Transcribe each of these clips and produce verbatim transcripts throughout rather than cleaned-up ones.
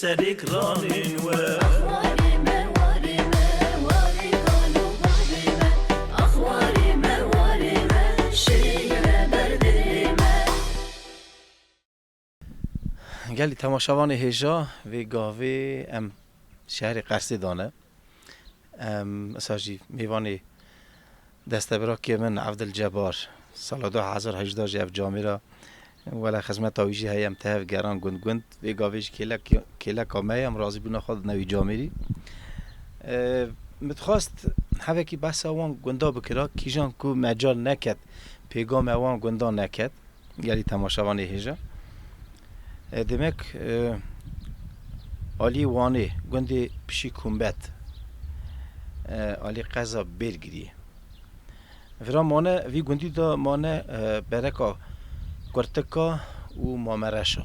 Serê kiranên we. Warê me, warê me, warê kal û bavê me. Ax warê me, warê me, şêre berdê me. Gelî temaşevanê hêja, vê gavê em şehrê Qersê de ne. Em, esa jî mêvanê destebirakê min Evdil Cebar, sala du hezar hejdeh jî ev camêra wela xizmeta wî jî heye, em tev geran gund gund. Vê gavê jî kêlek-, kêleka me ye, em razîbûna xwe didine wî camêrî. E, min dixwest hevekî behsa wan gunda bikira, kîjan ku mecal neket, pêgame wan gunda neket. Gelî temaşevanê hêja. E, demek, e, alî Wanê, gundê Pişî Kumbet, e, alî qeza Bêrgiriyê. Vira mane, vî gundî de mane, e, bereka Kurtika û Mamereşa.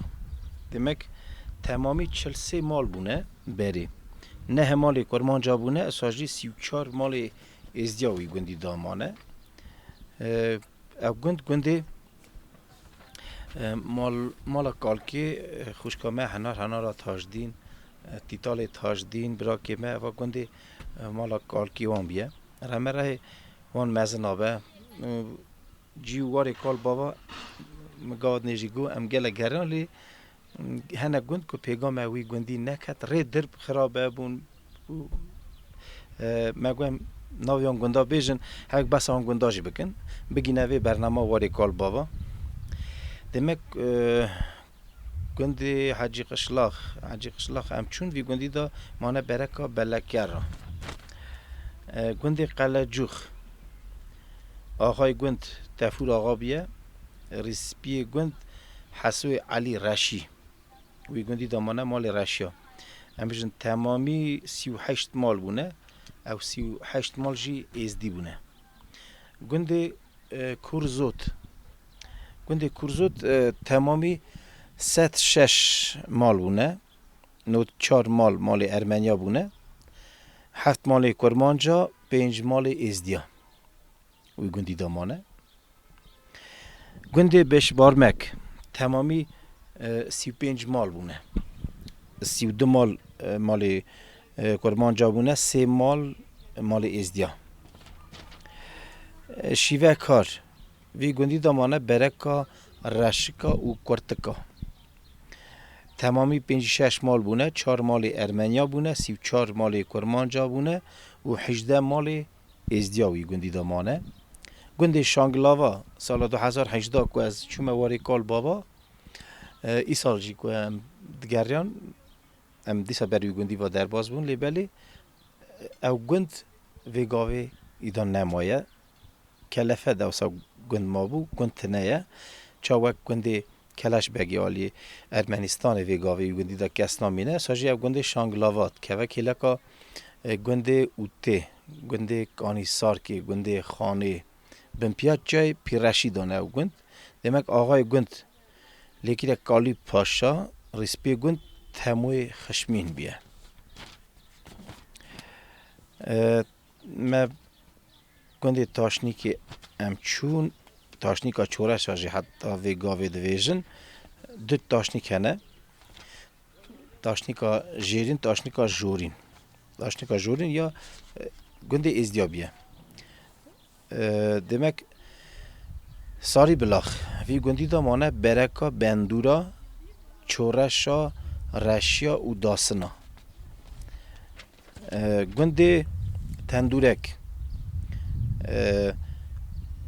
Demek, temamî çil sê mal bûne berê. Neh malê Kurmanca bûne, esa jî sî û çar malê Êzdiya wî gundî de mane. E, ev gund, gundê E, mal, mala kalkê, e, xwişka me Henar, Henara Tajdîn, e, Tîtalê Tajdîn, birakê me, eva gundê, e, mala kalkê wan bûye. Reme rehê wan mezin abe. E, cî û warê kal bava, min gava dinê jî got, em gelek geriyan lê, hene gund ku pêgame wî gundî neket, rê dirb xirabe bûn. Û, e, me got em navê wan gunda bêjin, hevek behsa wan gunda jî bikin. Bigîne vê bernama warê kal bava. Demek, e, gundê Hecî Qişlax, Hecî Qişlax em çûn vî gundî de mane bereka Belekera. E, gundê Qelecûx, axayê gund Tefûr Axa bûye, rîspiyê gund Hesoyê Elî Reşî. Wî gundî de mane malê Reşya. Em bijin temamî sî û heşt mal bûne. Ew sî û heşt mal jî êzdî bûne. Gundê, e, Kurzot. Gundê Kurzot, e, temamî sed şeş mal bûne. Nod çar mal malê Ermeniya bûne. Heft malê Kurmanca, pênc malê Êzdiya. Wî gundî de mane. Gundê Beşbarmek temamî, e, sî û pênc mal bûne. Sî û du mal, e, malê, e, Kurmanca bûne, sê mal malê Êzdiya. E, Şîvekar, vî gundî de mane Bereka, Reşika û Kurtika. Temamî pêncî şeş mal bûne, çar malê Ermeniya bûne, sî û çar malê Kurmanca bûne û hejdeh malê Êzdiya wî gundî de mane. Gundê Şangilava, sala du hezar hejdeh ku ez çûme warê kal bava, e, îsal jî ku em digeriyan, em dîsa ber wî gundî ve derbas bûn, lê belê, e, ew gund vê gavê îdan nemaye. Kelefe dewsa gund mabû, gund tine ye. Ça wek gundê Keleşbegê alî Ermenistanê vê gavê wî gundî de kes namîne, sa jî ev gundê Şangilava dikeve kêleka, e, gundê Ûtê, gundê Kanîsarkê, gundê Xanê. Binpiya çiyayê Pîrreşîdan e ew gund. Demek axayê gund Lêkîrek Kalî Paşa, rîspiyê gund Temoyê Xişmîn bûye. E, me gundê Taşnîkê em çûn, Taşnîka Çoreşa jî heta vê gavê divêjin. Du taşnîk hene. Taşnîka Jêrîn, Taşnîka Jorîn. Taşnîka Jorîn ya, e, gundê Êzdiya bûye. E, demek Sarî Bilax. Vî gundî de mane Bereka, Bendûra, Çoreşa, Reşiya û Dasina. E, gundê Tendûrek. E,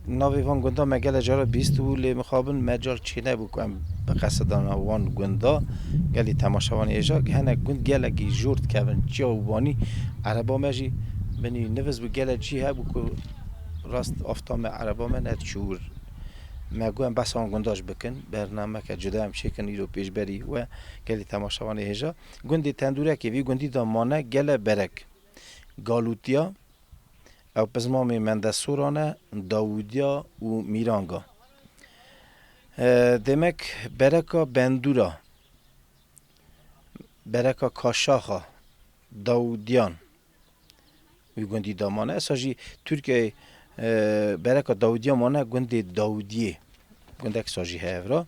navê van gunda me gele cara bîst û lê mixabin mecal çênebû ku em bi qesedana wan gunda gelî temaşevanê êja. Hene gund gelekî jor dikevin çiya û banî ereba me jî binî nivis bû, gelek cî hebû ku rast afta me ereba me nediçû wir. Me got em behsa wan gunda jî bikin, bernameke cuda em çêkin îro pêşberî we gelî temaşevanê hêja. Gundê Tendûrekê vî gundî de mane gele berek. Galûtiya, ew pizmamê Mendesoran e, Dawûdiya û Mîranga. E, demek Bereka Bendûra, Bereka Kaşaxa, Dawûdiyan wî gundî de mane. Esa jî Tirkiyeyê, e, Bereka Dawûdiya mane gundê Dawûdiyê. Gundek sa jî heye vira.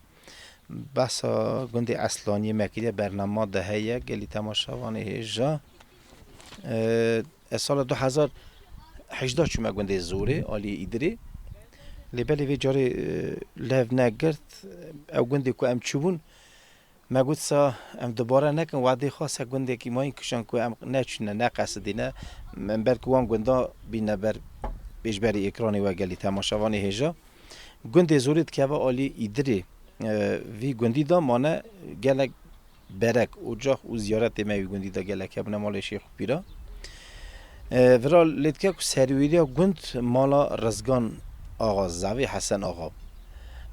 Behsa gundê Eslaniyê me kiriye, bernama de heye, gelî temaşevanê hêja. E, ez sala du hezar hejda çûme gundê Zorê, alî Îdirê. Lê belê vê carê, e, lev negirt. Ew gundê ku em çûbûn, me got sa em dubare nekin, wedê xwe se gundekî mayîn kişan ku em neçûne, neqesidîne. Em belkî wan gunda bîne ber pêşberî ekranê we gelî temaşevanê hêja. Gundê Zorê dikeve alî Îdirê. E, vî gundî de mane gelek berek, ocax û ziyaretê me wî gundî de gelek hebûne, malê şêx û pîra. E, vira lê dike ku serwêriya gund mala Rizgan Axa, zavê Hesen Axa.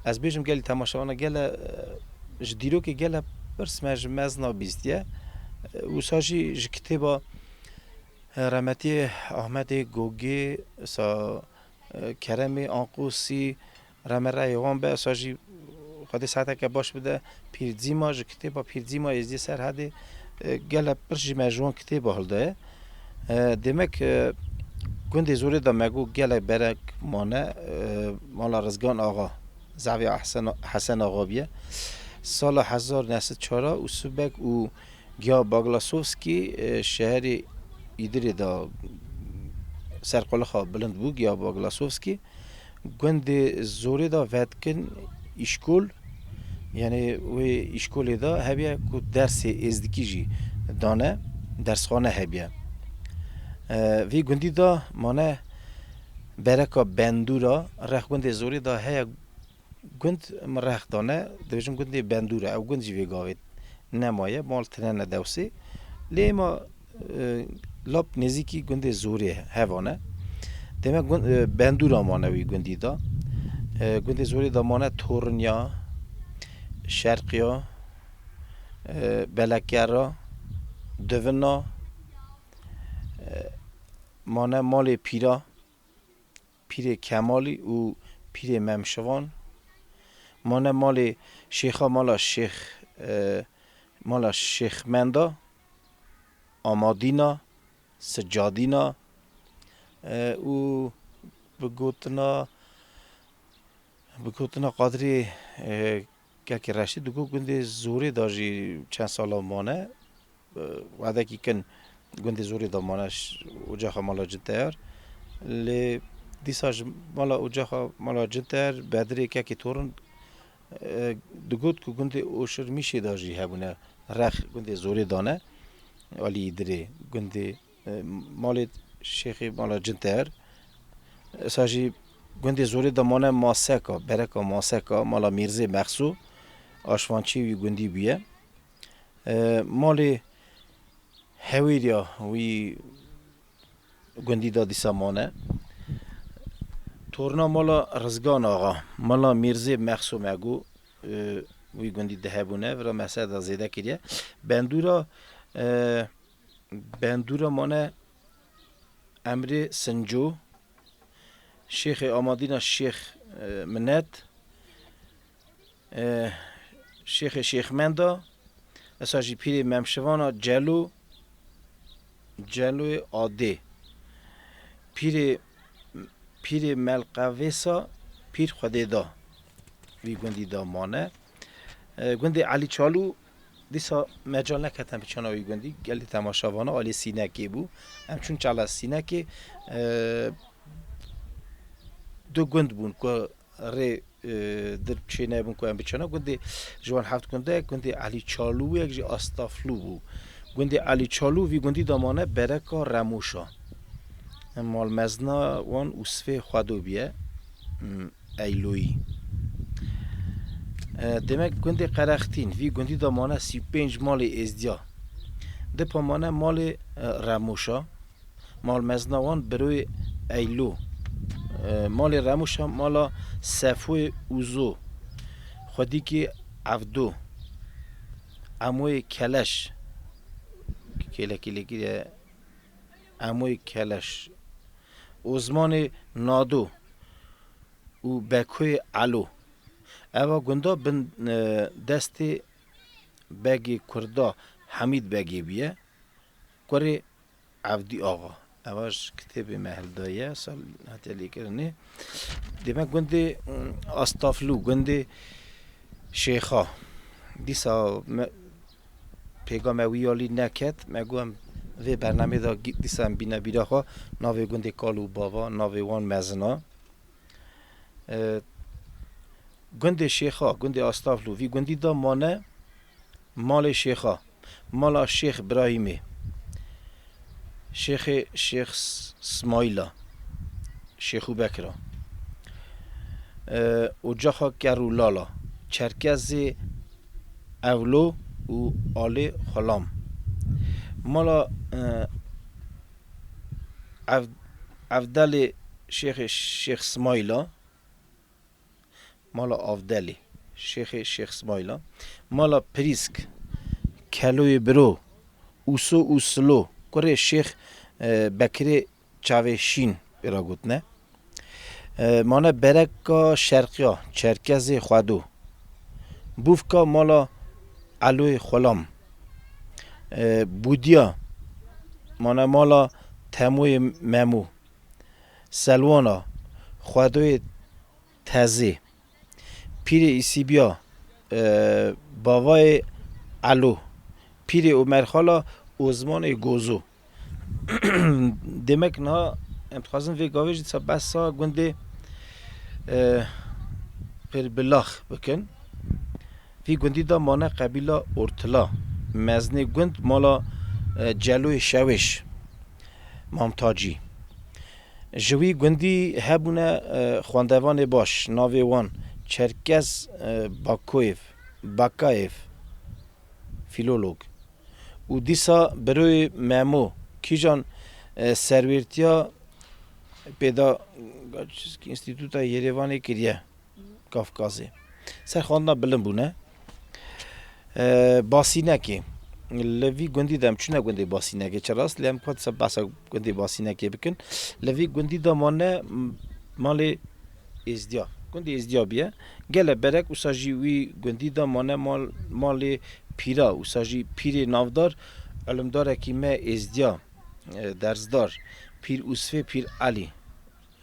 Ez bêjim gelî temaşevana gele, e, ji dîrokê gele pirs me ji mezna bîstiye. E, wisa jî ji kitêba, e, remetiyê Ahmedê Gogê, sa, e, Keremê Anqosî, reme reyê wan be, sa jî Xwedê saeteke baş bide, Pîrcîma, ji kitêba Pîrcîma Êzdî Serhedê, e, gelek pirs ji me ji wan kitêba hildaye. E, demek, e, gundê Zorê de me got gelek berek mane, e, mala Rizgan Axa, zavê Hesen, Hesen Axa biye. Sala hezar neh sed çar û Subek û Giya Baglasovskî, e, şeherê Îdirê de serqalixa bilind bû, Giya Baglasovskî. Gundê Zorê de vedikin îşkol, yanî wê îşkolê de hebiye ku dersê êzdikî jî dane, dersxane hebiye. E, vî gundî de mane bereka Bendûra, rex gundê Zorê de heye, gund min rex dane, dibêjin gundê Bendûra, ew gund jî vê gavê nemaye, mal tinene dewsê. Lê êma, e, lap nêzîkî gundê Zorê hev ane. Demek gund, e, Bendûra mane wî gundî de. E, gundê Zorê de mane Torinya, Şerqiya, e, Belekera, Divina, e, mane malê pîra, Pîrê Kemalî û Pîrê Memşivan. Mane malê şêxa, mala şêx, e, mala Şêxmenda, Amadîna, Sicadîna, e, û bi gotina, bi gotina Qadirê, e, Kekê Reşîd digot gundê Zorê de jî çend sala mane, e, wedekî kin gundê Zorê de mane, ş-, ocaxa mala Cinteyar. Lê dîsa ji mala ocaxa mala Cinteyar, Bedirê Kekê Torin, e, digot ku gundê Oşirmîşê de jî hebûne, rex gundê Zorê dane, alî Îdirê, gundê, e, malê şêxê mala Cinteyar. Esa jî gundê Zorê de mane Maseka, bereka Maseka, mala Mîrzê Mexsû, aşvançî wî gundî bûye. E, malê Hewêriya wî gundî de dîsa mane. Torna mala Rizgan Axa, mala Mîrzê Mexsû me got, e, wî gundî de hebûne, vira me ser de zêde kiriye. Bendûra, e, Bendûra mane Emrê Sinco, Şêxê Amadîna Şêx, e, Minet, e, Şêxê Şêxmenda, esa jî Pîrê Memşivana Celo, Celoyê Adê, Pîrê, Pîrê Melqevêsa, Pîr Xwedêda. Vî gundî de mane. E, gundê Elî Çalû dîsa mecal nekete em biçana wî gundî. Gelî temaşevana alê Sînekê bû. Em çûn çala Sînekê, e, du gund bûn ku rê, e, dir çênebûn ku em biçana. Gundê ji wan heft gund e, gundê Elî Çalû yek jî Astaflû bû. Gundê Elî Çalû vî gundî de mane bereka Remoşa. Malmezna wan Usfê Xwedo biye. Hmm. Eyloyî. E, demek gundê Qerextîn, vî gundî de mane sî û pênc malê Êzdiya. Dipa mane malê, e, Remoşa. Malmezna wan Biroyê Eylo. E, malê Remoşa mala Sefoyê Uzo. Xwedîkê Evdo. Emoyê Keleş. Kêlekî lêkî de Emoyê Keleş. Ozmanê Nado. û Bekoyê Elo. Eva gunda bin, e, destê begê Kurda Hemîd Begê bûye, kurê Evdî Axa. Eva ji kitêbê me hildaye, sal hatiye lêkirinê. Demek gundê, mm, Astaflû, gundê Şêxa. Dîsa me, pêga me wî alî neket. Me got em vê bernamê de gî-, dîsa em bîne bîra xwe navê gundê kal û bava, navê wan mezina. E, gundê Şêxa, gundê Astaflû, vî gundî de mane malê Şêxa. Mala Şêx Birahîmê, Şêxê Şêx S-, Smaîla, Şêxû Bekira, e, Ocaxa Ker û Lala, Çerkezê Ewlo û Alê Xulam. Mala, e, Ev-, Evdelê Şêxê Şêx Smaîla, Mala Avdelî, Şêxê Şêx Smaîla, Mala Pirîsk, Keloyê Biro, Ûso û Silo, kurê Şêx, e, Bekirê Çavê Şîn pê re gotine. E, mane Bereka Şerqiya, Çerkezê Xwedo. Bûvka Mala Eloyê Xulam. E, Bûdiya, mane Mala Temoyê Memo. Selwana, Xwedoyê Tezê, Pîrê Îsîbiya, e, Bavayê Elo, Pîrê Omerxala Ozmanê Gozo. Demek niha em dixwazin vê gavê jî dîsa behsa gundê, e, Qirbilax bikin. Vî gundî de mane qebîla Ortila. Mezinê gund mala, e, Celoyê Şewêş, Mam Tacî. Ji wî gundî hebûne, e, xwendevanê baş, navê wan Çerkez, e, Bakoyev, Bakayev, fîlolog. Û dîsa Biroyê Memo, kîjan, e, serwêrtiya pêda, Înstîtuta Yerêvanê kiriye. Kafkazê. Ser xwendina bilind bûne. E, Basînekê. Li vî gundî de em çûne gundê Basînekê. Çi rast, lê em kat se behsa gundê Basînekê bikin. Li vî gundî de mane m-, malê Êzdiya. Gundê Êzdiya bûye. Gele berek wisa jî wî gundî de mane mal, malê pîra. Wisa jî pîrê navdar, ilimdarekî me Êzdiya, e, dersdar. Pîr Ûsfê, Pîr Elî.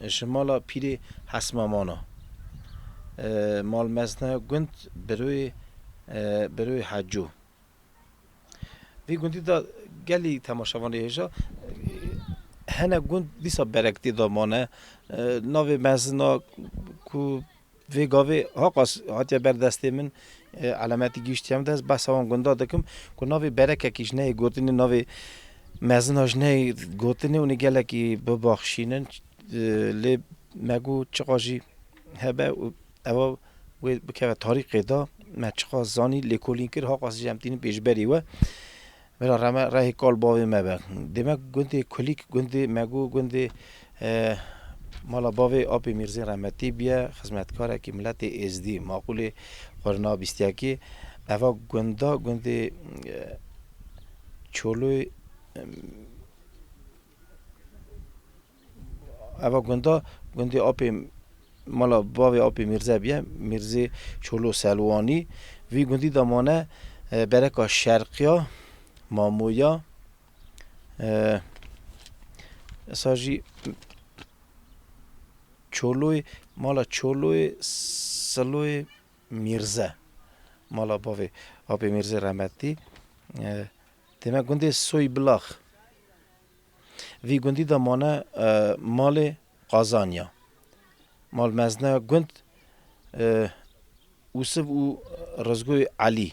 Ji mala pîrê Hesmamana. E, mal mezne gund Biroyê, e, Biroyê Heco. Vî gundî de gelî temaşevanê hêja, e, hene gund dîsa berek tê de mane. E, navê mezina ku vê gavê haqas hatiye ber destê min, e, elemetî gihîştiye min de ez behsa wan gunda dikim ku navê berekekî ji neyê gotinê, navê mezina ji neyê gotinê, hûn ê gelekî bibaxşînin. E, lê me got çiqa jî hebe û eva wê bikeve tarîxê de, me çiqa zanî lêkolîn kir, haqas jî em tînin pêşberî we. Vêla reme rehê kal bavê me be. Demek gundê Kulîk, gundê me got, gundê, e, mala bavê Apê Mîrzê rehmetî bûye, xizmetkarekî miletê Êzdî, maqûlê qurna bîstiyekî. Eva gunda, gundê, e, Çoloyê, em, Eva gunda, gundê Apê, mala bavê Apê Mîrze bûye, Mîrzê Çolo Selwanî. Vî gundî de mane, e, bereka şerqiya, Mamoya, e, esa jî Çoloyê, mala Çoloyê, Siloyê Mîrze. Mala bavê Apê Mîrzê rehmetî. E, demek gundê Soybilax. Vî gundî de mane, e, malê Qazanya. Mal mezne gund, e, Ûsiv û Rizgoyê Elî.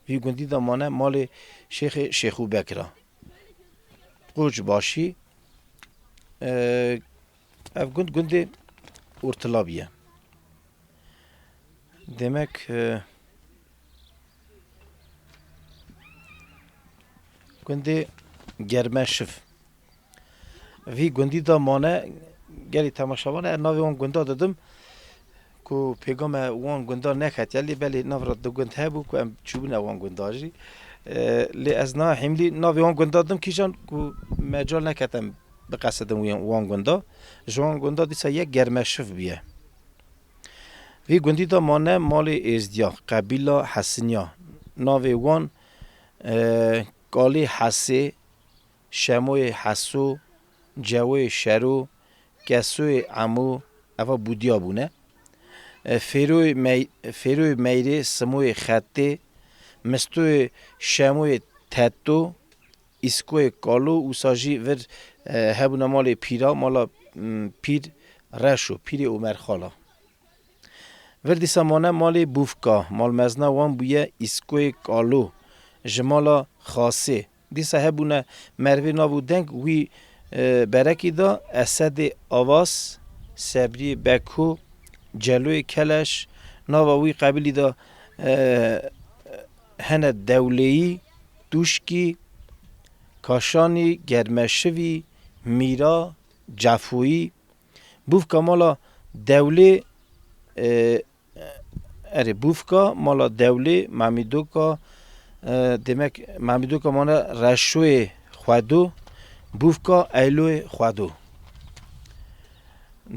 Vî gundî de mane malê Şêxê Şêxû Bekira. Qoç başî, e, ev gund gundê Ortila bûye. Demek, e, gundê Germeşiv. Vî gundî de mane, gelî temaşevan e, navê wan gunda didim ku pêga me wan gunda neketiye, lê belê nav re du gund hebû ku em çûbûne wan gunda jî. E, lê ez na hîmlî navê wan gunda didim kîjan ku mecal neket em biqesidin wî, wan gunda. Ji wan gunda dîsa yek Germeşiv bûye. Vî gundî de mane malê Êzdiya, qebîla Hesiniya. Navê wan, e, Kalê Hesê, Şemoyê Heso, Cewoyê Şero, Kesoyê Emo, eva Bûdiya bûne. E, Fêroyê Mey-, Fêroyê Meyrê, Simoyê Xetê, Mistoyê Şemoyê Teto, Îskoyê Kalo, wisa jî vir, e, hebûne malê pîra, mala, m, pîr Reşo, pîrê Omer Xala. Vir dîsa mane malê Bûfka, malmezna wan bûye Îskoyê Kalo, ji mala Xasê. Dîsa hebûne mervê nav û deng wî, e, berekî da, Esedê Avas, Sebriyê Beko, Celoyê Keleş, nava wî qebîlî da, e, hene Dewleyî, Dûşkî, Kaşanî, Germeşivî, Mîra, Cefoyî, Bûvka mala Dewlê, e, erê, Bûvka mala Dewlê, Mamîdoka, e, demek Mamîdoka mane Reşoyê Xwedo, Bûvka Eyloyê Xwedo.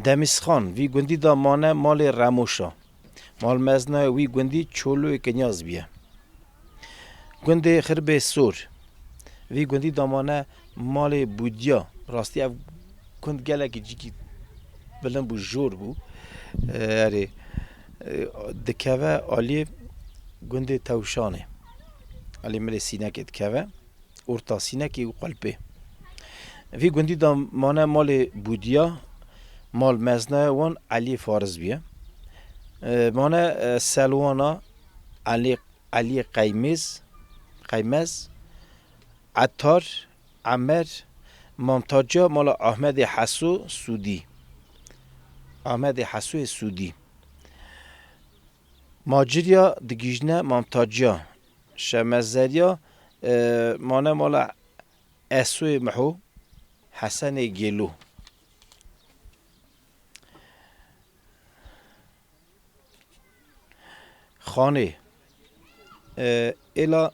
Demîsxan, vî gundî de mane malê Remoşa. Malmeznaya wî gundî Çoloyê Kinyaz bûye. Gundê Xirbê Sor. Vî gundî damane malê Bûdiya. Rastî ev gund gelekî cîkî bilind bû, jor bû. Ee, erê, e, dikeve aliyê gundê Tewşanê. Aliyê milê Sînekê dikeve. Orta Sînekê û Qulpê. Vî gundî damane malê Bûdiya, mal meznaya wan Eliyê Fariz bûye. Ee, mane, e, Selwana, Elî Eliyê Qeymêz, Qeymez, Etar, Emer, Mamtaciya mala Ahmedê Heso Sûdî. Ahmedê Hesoyê Sûdî. Maciriya digihîjne Mamtaciya. Şemezeriya, e, mane mala Esoyê Miho, Hesenê Gêlo. Xanê, e, êla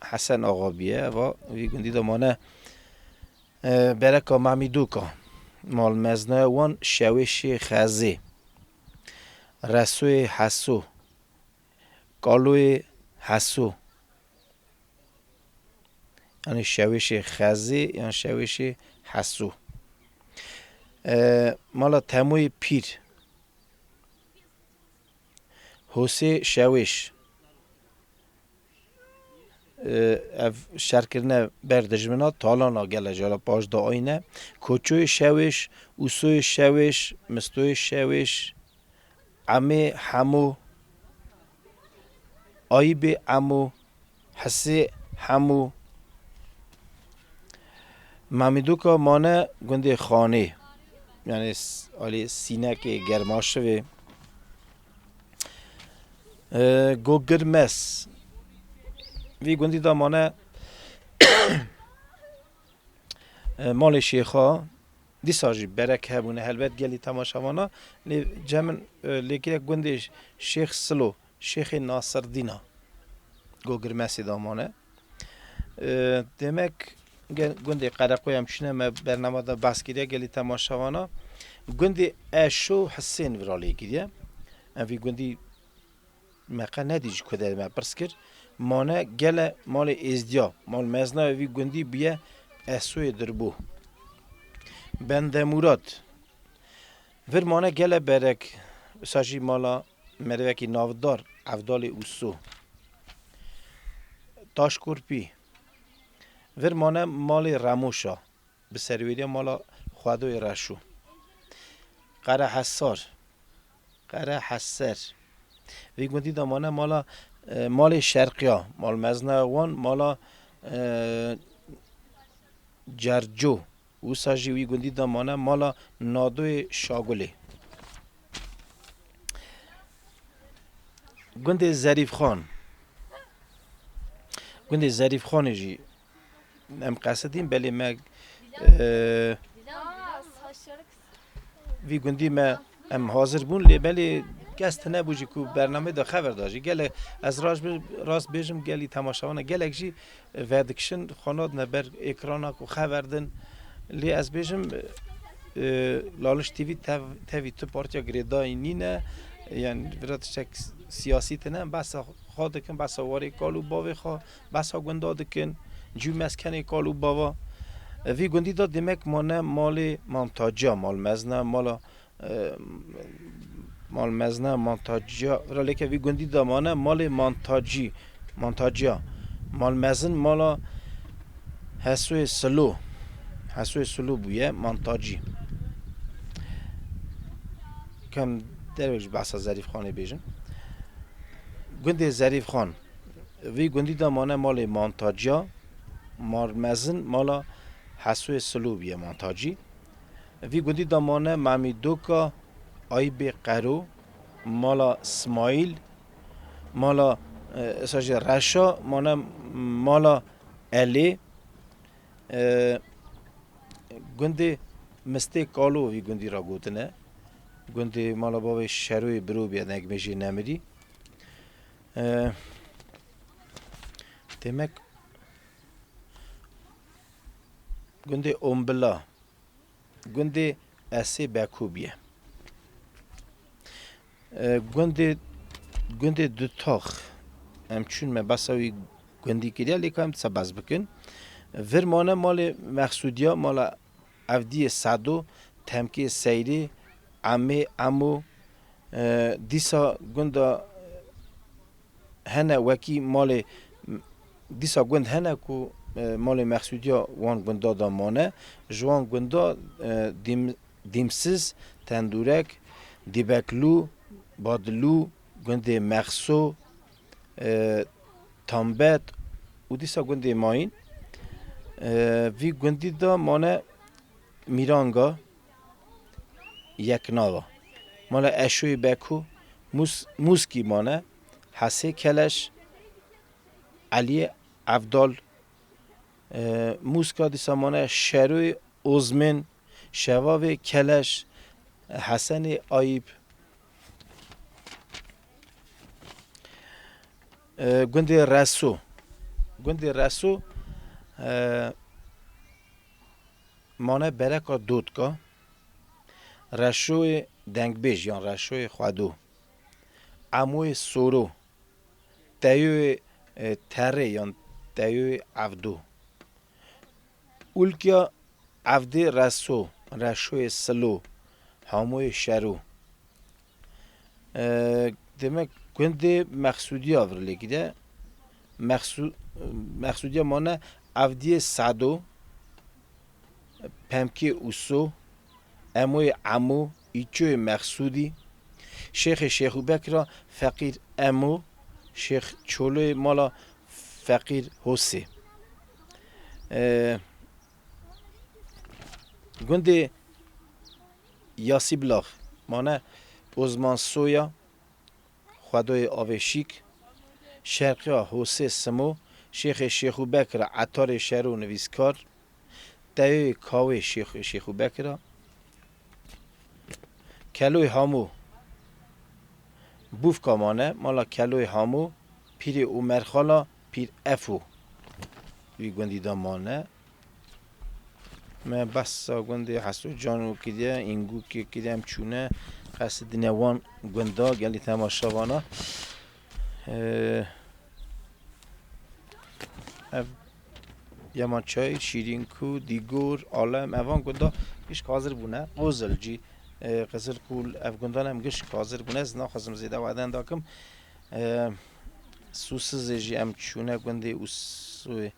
Hesen Axa bûye, eva vî gundî de mane, e, bereka Mamîdoka. Malmeznaya wan Şewêşê Xezê, Resoyê Heso, Kaloyê Heso. Yanî Şewêşê Xezê yan Şewêşê Heso. E, mala Temoyê Pîr. Hosê Şewêş. E, ev şer kirine ber dijmina, talana gele jala paş da ayne. Koçoyê Şewêş, Usoyê Şewêş, Mistoyê Şewêş, Emê Hemo, Ayîbê Emo, Hisê Hemo, Mamîdoka mane gundê Xanê, yanî s-, alî Sînekê, Germaşivê. E, Gogirmes. Vî gundî de mane, e, malê Şêxa. Dîsa jî berek hebûne, helbet gelî temaşevana. Lê cem min, e, lê girek gundê Şêx Silo, Şêxê Nasirdîna Gogirmesê damane. E, demek gel-, gundê Qereqoya em çûne me bernama de behs kiriye gelî temaşevana. Gundê Eşo Hisên vira lê kiriye. Em vî gundî me qe nedî ji ku derê me pirs kir. Mane gele malê Êzdiya, mal mezna vî gundî bûye Esoyê Dirbû. Bende Murad. Vir mane gele berek, wisa jî mala merivekî navdar, Evdalê Uso. Taşkorpî. Vir mane malê Remoşa. Bi serwêriya mala Xwedoyê Reşo. Qerehesar. Qereheser. Vî gundî de mane mala, e, malê Şerqiya. Malmezna wan mala, e, Cerco. Wisa jî wî gundî de mane mala Nadoyê Şagulê. Gundê Zerîfxan. Gundê Zerîfxanê jî em qesidîn, belê me, e, vî gundî me em hazir bûn, lê belê kes tune bû jî ku bernameyê de xever da jî. Gelek ez rast bi-, rast bêjim, gelî temaşevana gelek jî vedikişin, xwe nadine ber êkrana ku xever din. Lê ez bêjim, e, Laliş T V tev-, tevî tu partiya girêdayî nîne, yani vira tiştek siyasî tine, em behsa xwe dikin, behsa warê kal û bavê xwe, behsa gunda dikin, cî û meskenê kal û bava. E, vî gundî de demek mane malê Mam Taciya, mal mezna, mala, e, Mal mezne Mantaciya. Vira lêke vî gundî de mane malê Mantacî. Mantaciya. Mal mezin mala Hesoyê Silo. Hesoyê Silo bûye Mantacî. Kem dervek ji behsa Zerîfxanê bêjin. Gundê Zerîfxan. Vî gundî de mane malê Mantaciya. Mal mezin mala Hesoyê Silo bûye Mantacî. Vî gundî de mane Mamî Doka, Aybê Qero, mala Smaîl, mala, e, esa jî Reşa, mane mala Elê, e, gundê Mistê Kalo vî gundî ra gotine. Gundê mala bavê Şeroyê Birobî ye, dengmêjê Nemirî. E, demek gundê Ombila, gundê Esê Bekû bîye. E, gundê, gundê Dutax. Em çûn me behsa wî gundî kiriye, lê ka em dîsa behs bikin. Vir mane malê Mexsûdiya, mala Evdiyê Sedo, Temkê Seyrê, Emê Emo, e, dîsa gunda hene wekî malê, dîsa gund hene ku, e, malê Mexsûdiya wan gunda de mane. Ji wan gunda, e, Dîm-, Dîmsiz, Tendûrek, Dîbeklû, Badilû, gundê Mexso, e, Tambet û dîsa gundê Mayîn. E, vî gundî de mane Mîranga, Yeknava. Mala Eşoyê Beko, Mus-, Muskî mane, Hesê Keleş, Eliyê Evdal, e, Muska dîsa mane Şeroyê Ozmên, Şevavê Keleş, Hesenê Ayîb, e, gundê Reso. Gundê Reso, e, mane Bereka Dotka, Reşoyê Dengbêj yan Reşoyê Xwedo, Emoyê Soro, Teyoyê, e, Terê yan Teyoyê Evdo, Ulkya Evdê Reso, Reşoyê Silo, Hamoyê Şero. E, demek gundê Mexsûdiya vir lêkî de. Mexsû-, Mexsûdiya mane Evdiyê Sado, Pemkê Uso, Emoyê Emo, Îçoyê Mexsûdî, Şêxê Şêxûbekira Feqîr Emo, Şêx Çoloyê mala Feqîr Hosê. E, gundê Yasîblax, mane Ozman Soya, Xwedoyê Avê Şîk, Şerqiya Hosê Simo, Şêxê Şêxûbekira Etarê Şero nivîskar, Teyoyê Kawê Şêx-, Şêxûbekira, Keloyê Hamo, Bûfka mane, mala Keloyê Hamo, Pîrê Omerxala, Pîr Efo. Vî gundî de mane. Me behsa gundê Heso Cano kiriye, Îngûkê kiriye, em çûne qesidine wan gunda, gelî temaşevana. Ee, ev Yamançay, Şîrînku, Dîgor, Alem, evan gunda gişk hazir bûne. Qozilcî, e, Qizilkul, ev gundan em gişk hazir bûne. Ez naxwazim zêde weden dakim. E, Sûsizê jî em çûne gundê Ûsoyê,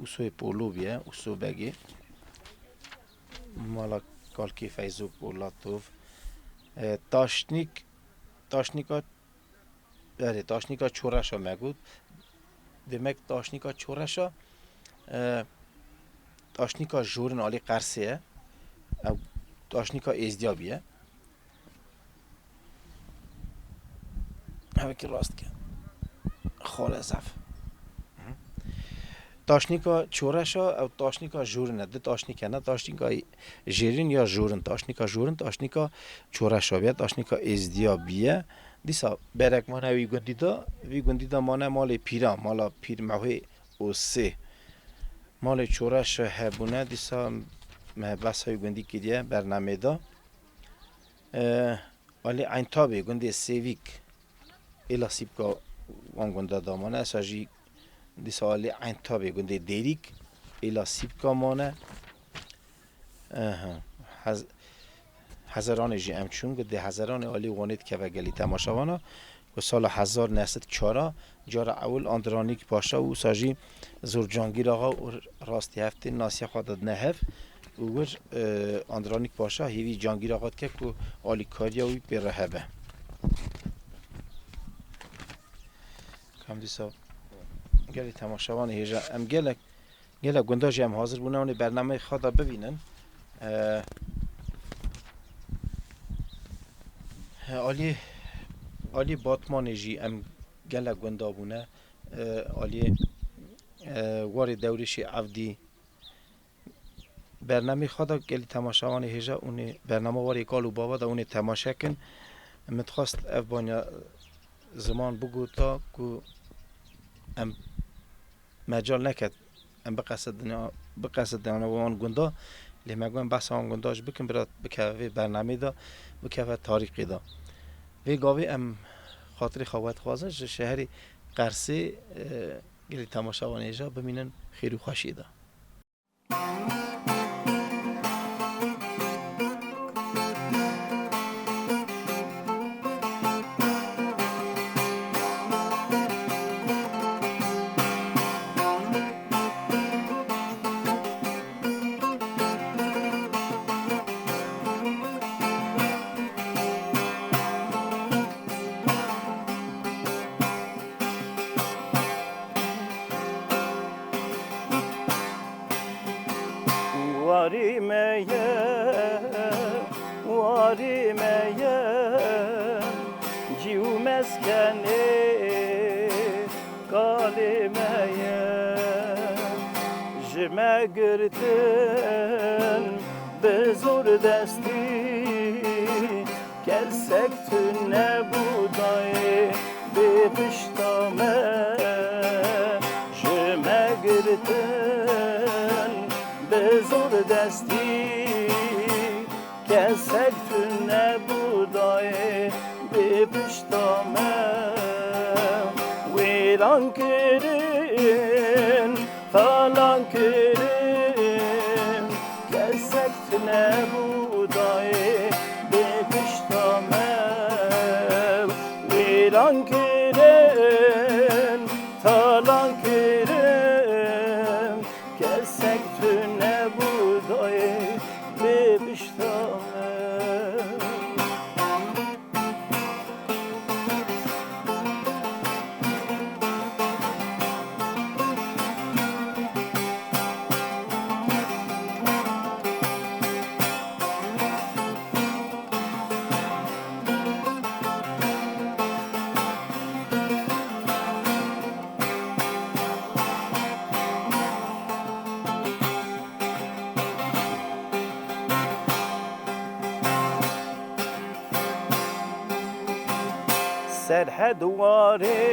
Ûsoyê Polo bûye, Ûso Begê. Mala Kalkê Feyzo Polatov. E, Taşnîk, Taşnîka, erê, Taşnîka Çoreşa me got. Demek Taşnîka Çoreşa, e, Taşnîka Jorin alî Qersê ye. Ew Taşnîka Êzdiya bûye. Hevekî rast ke. Xalezef. Taşnîka Çoreşa, ew Taşnîka Jorin e. Di taşnîk hene, Taşnîka Jêrin ya Jorin. Taşnîka Jorin, Taşnîka Çoreşa bûye, Taşnîka Êzdiya bûye. Dîsa berek mane wî gundî de, vî gundî de mane malê pîran, mala Pîr Mehwê Osê. Malê Çoreşa hebûne, dîsa me behsa wî gundî kiriye bernamê de. E, Alî Eyntabê gundê Sêvîk, êla Sîpka wan gunda damane. Esa jî dîsa Alî Eyntabê gundê Dêrîk, êla Sîpka mane. Aha. Hez-, Hezeranê jî em çûn, ku di Hezeranê alî Wanê dikeve gelî temaşevana, ku sala hezar neh sed çar a cara ewil Andranîk Paşa û wisa jî Zor Cangîr Axa û rastî hev tên nasiya xwe didine hev û wir, e, Andranîk Paşa hêvî Cangîr Axa dike ku alîkariya wî pê re hebe. Kam dîsa gelî temaşevanê hêja em gelek Gelek gunda jî em hazir bûne hûnê bernameyê xwe de bibînin. Eee, he, alî, alî Batmanê jî em gelek gunda bûne. Eee, alî, eee, warê Dewrêşê Evdî. Bernameyê xwe de gelî temaşevanê hêja hûnê bernama warê kal û bava de hûnê temaşe kin. Min dixwest ev banya ziman bigota ku em mecal neket, em biqesedine, biqesedine wan gunda, lê me got em behsa wan gunda jî bikin, bira bikeve vê bernameyê de, bikeve tarîxê de. Vê gavê em xatirê xwe vedixwazin ji şeherê Qersê, e, gelî temaşevanê hêja bimînin xêr û xweşiyê de. Warî me ye, warî me ye, cî û meskenê kalê me ye. Ji me girtin bi zor destî, kesek tune bû dayê bê pişta me. Ji me girtin bi zor destî, kesek tune bû dayê bê pişta me. Wêran kirin, talan kirin, kesek tune bû dayê bê pişta me. Wêran kirin, talan kirin, kesek tune bû dayê bê pişta me. Serhed warê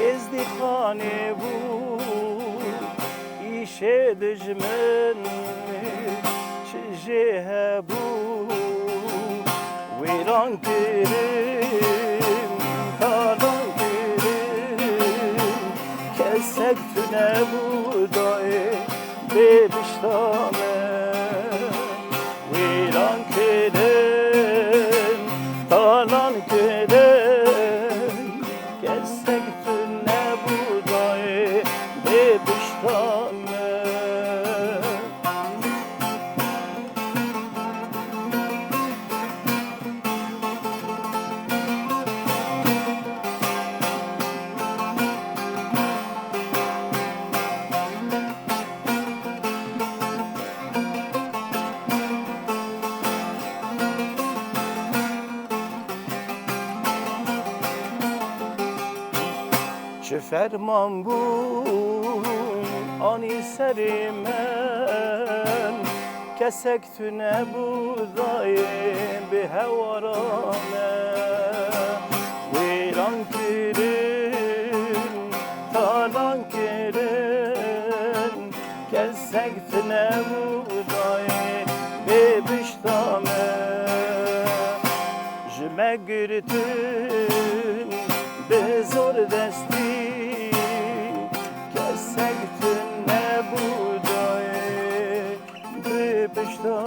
Êzdîxanê bû, îşê dijmin çi jê hebû. Wêran kirin, talan kirin, kesek tune bû dayê bê pişta me. Wêran kirin, talan kirin, kesek tune bû dayê bê pişta me. Çi ferman bû anî serê min, kesek tune bû dayê bê hewara me. Wêran kirin, talan kirin, kesek tune bû dayê bê pişta me. Ji me girtin bi zor destî, kesek tune bû dayê bê pişta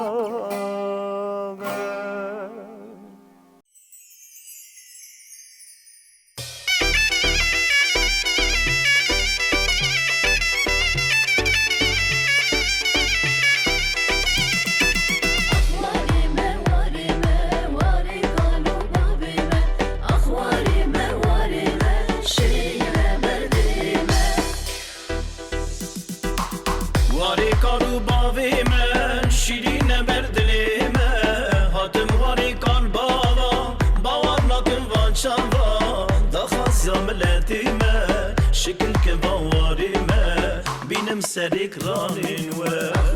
Ser ekranên we.